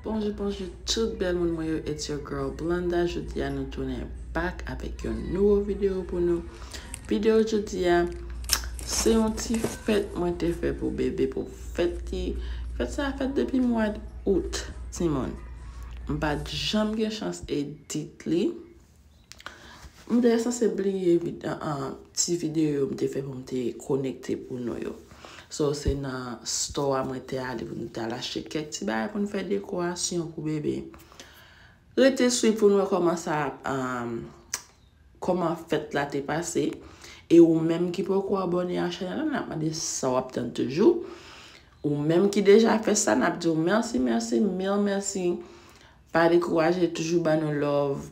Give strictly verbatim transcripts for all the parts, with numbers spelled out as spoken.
Bonjou, bonjou tout bèl moun mwen yo, it's your girl Blanda. Jodi a nou tounen back avèk yon nouvo videyo pou nou. Videyo jodi a, se yon ti fèt mwen te fè pou bebe, pou fèt li. Fèt sa fèt depi mwa out, timoun. M pa t janm gen chans edit li. M te sanse bliye vid-, an, an, ti videyo yo m te fè pou m te konekte pou nou yo. So, se nan store a mwen te ale pou nou te al achte kèk ti bagay pou nou fè dekorasyon pou bebe. Rete swiv pou nou wè kòman sa, um, kòman fèt la te pase. E ou menm ki poko abòne a chanèl la, n ap mande sa w ap tann toujou. Ou menm ki deja fè sa, n ap di w mèsi, mèsi, mil mèsi. Pa dekouraje, toujou ban nou love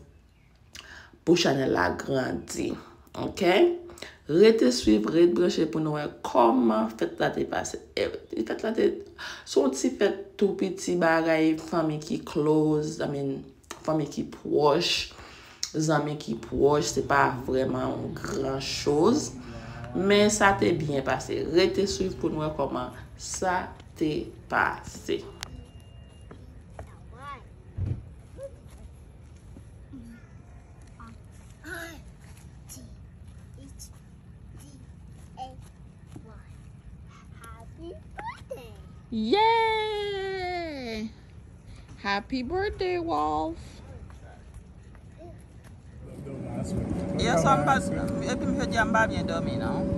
pou chanèl la grandi. Ok? Rete swiv, rete branche pou nou wè kòman fèt la te pase. E, fèt la te, se yon ti fèt tou piti bagay, fanmi ki close, I mean, fanmi ki pwòch, zanmi ki pwòch, se pa vrèman yon gran choz. Men sa te byen pase. Rete swiv pou nou wè kòman sa te pase. Happy birthday! Yay! Happy birthday, Wolf! Yè swa m pa, epi m jodi a m pa byen dòmi non.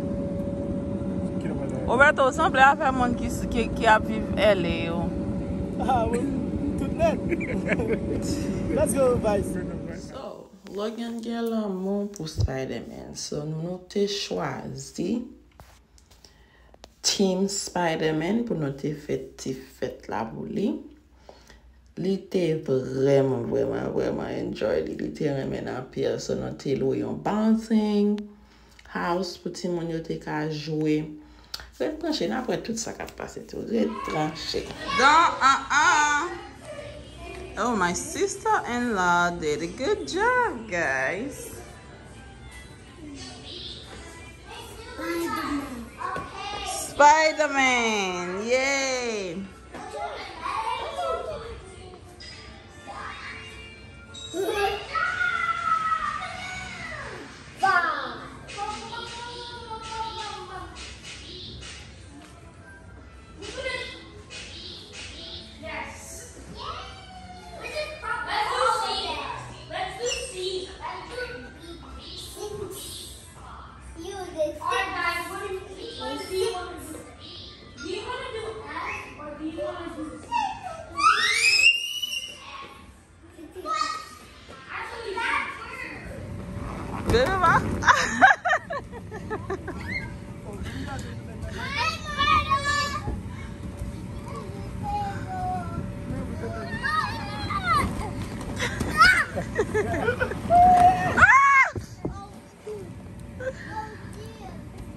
Roberto, ou sanble avè moun ki, ki, ki ap viv L A yo. Ah, wi, tout nèt. Let's go, Vice. So, Logan gen lanmou pou Spider-Man. So, nou te chwazi Team Spider-Man pou nou te fè ti fèt la pou li. Li te vrèman, vrèman, vrèman enjoy li. Li te renmen l anpil. So, nou te lwe yon bouncing house pou timoun yo te ka jwe. Ret branche, n ap wè tout sa k ap pase tou. Ret branche. Don, ah, ah. Oh, my sister-in-law did a good job, guys. Spider-Man, yay! Bebe pa.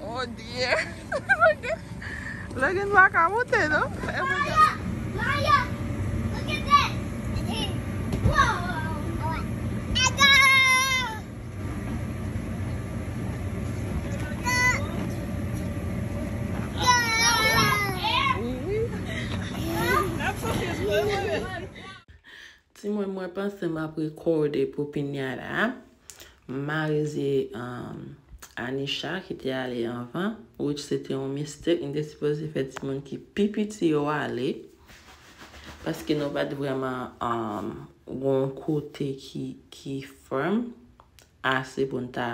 Oh dear. Logan pa ka monte non. Maya, Maya, look at that. Whoa. Let go. Timoun, mwen panse m ap rekòde pou pinata. M marize, um, Anisha ki te ale anvan, which se te yon mistake. M te sipoze fè timoun ki pi piti yo ale. Paske nou pa t vrèman, um, gon kote ki, ki fèm ase pou n ta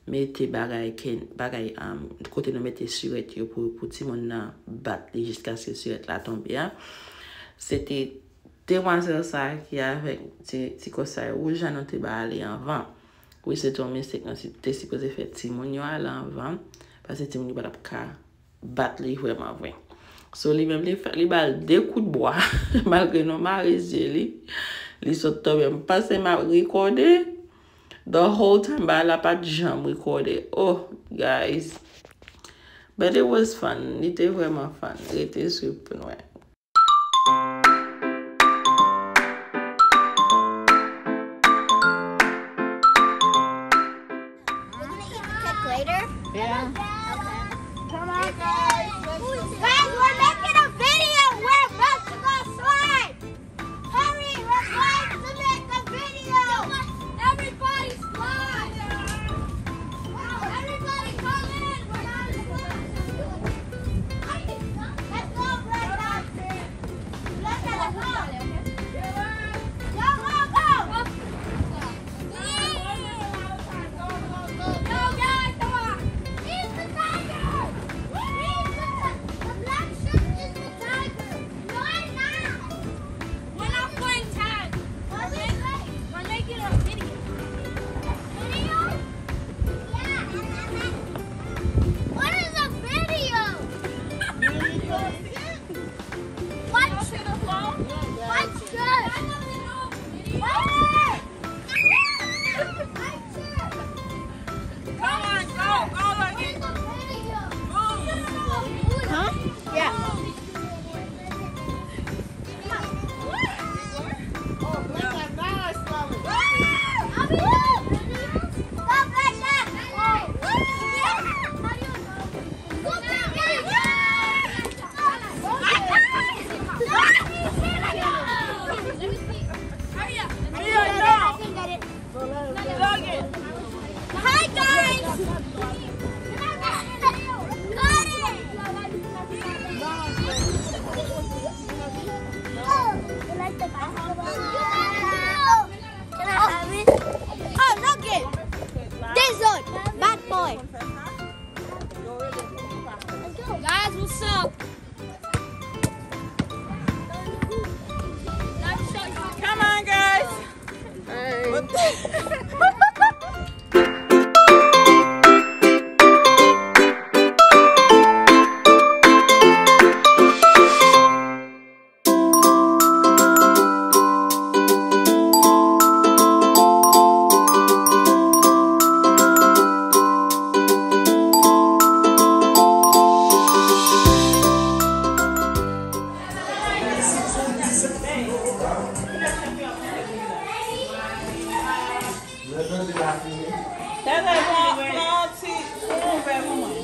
mete bagay ke, bagay, um, kote nou mete sirèt yo pou, pou timoun nan bat li jiskaske sirèt la tonbe a. Se te demwazèl sa ki avèk ti, ti kòsay wouj la nou te ba ale anvan. Wi, se te yon mistake nou si-, te sipoze fè timoun yo ale anvan, paske timoun yo pa t ap ka bat li vrèman vre. So, li menm, li fè, li ba l de kout bwa, malgre nou mare zye li, li sot tonbe. M panse m ap rekòde, the whole time, bagay la pa t janm rekòde. Oh, guys. But it was fun. Li te vrèman fun. Rete swiv pou n wè. We're gonna eat the cake later? Yeah. Okay. Come on, guys. Let's go. Guys, we're making a video. We're about to go slide. Hi, guys! Got it! Oh, you like the basketball? Can I have it? Oh, no game. This one, bad boy. Guys, what's up? Come on, guys. Hey. What the Tètè, pran, pran yon ti, yon vè pou mwen.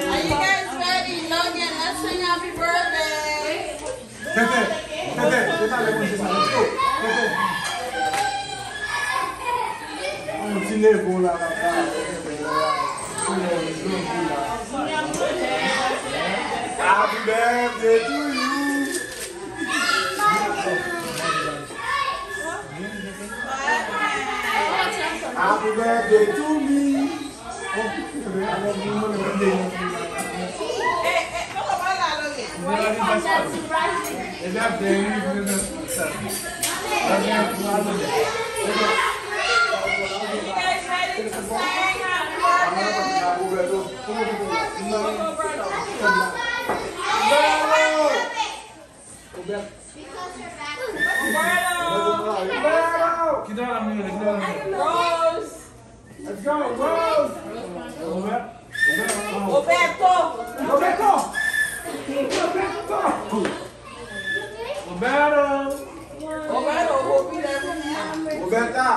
Are you guys ready? Logan, let's sing happy birthday. Tètè, tètè, tètè, ale manje sa, let's go. Tètè. Yon ti nevo la, la, la, tètè, la. Yon ti nevo la. Happy birthday to you. Happy birthday to me. Roberto! Roberto! Ki nan la mwen, ki nan la mwen? Rose! Let's go, Rose! Roberto! Roberto! Roberto! Roberto! Roberto! Roberto, popilè kounye a. Roberta!